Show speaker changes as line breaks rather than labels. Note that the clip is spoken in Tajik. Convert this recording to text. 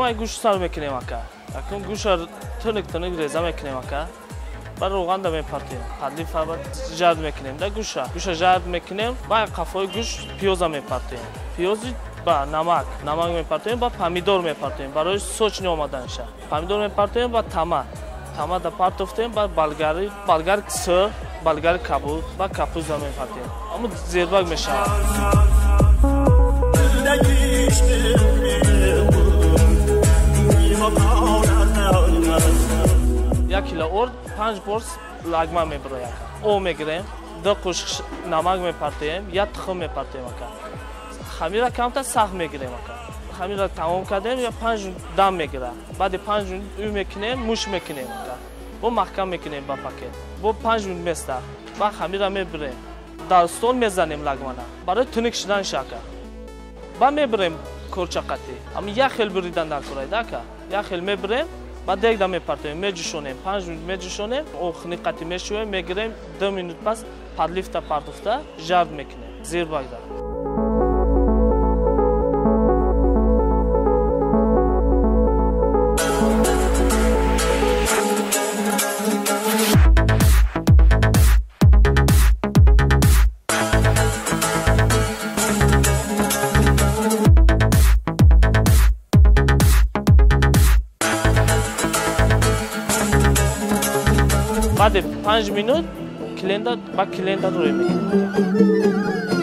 Якум ай гӯшт сар мекунем ака. Якум гӯшта тунук тунук реза мекунем ака. Баъд равғанда мепартем. Подлив баъд жард мекунем да гӯша. Гӯша жард мекунем, баъд қафои гӯшт пиёза мепартем. Пиёзи ба намак, намак мепартем, ба помидор мепартем барои сочный омаданша. Помидор мепартем ба томат. Томата партофтем, ба болгари, болгар сыр, болгар кабуд, ба капуза мепартем. Аммо зербак мешавад. Як кило орд 5 порс лагма мебирояд. Об мегирем, 2 қошуқ намак мепартем, 1 тухм мепартем ака. Хамира камтар сахт мегирем ака. Хамира тамом кардем, я 5 дам мегирад. Баъди 5 минут ӯ мекунем, муш мекунем ака. Бо маҳкам мекунем ба пакет. Бо 5 минут места. Баъд хамира мебирем. Дар стол мезанем лагмана. Барои тунук шуданаш ака. Баъд мебирем корчақатӣ. Ама як хел буридан дар кораида ака. Як хел мебирем, баъд дегда мепартоем, меҷӯшонем, 5 минут меҷӯшонем, охни қати мешӯем, мегирем, 2 минут пас подлив-та партофта жард мекунем. Зирбакда. Баъди 5 минут клиента ба клиента рӯй мекунем.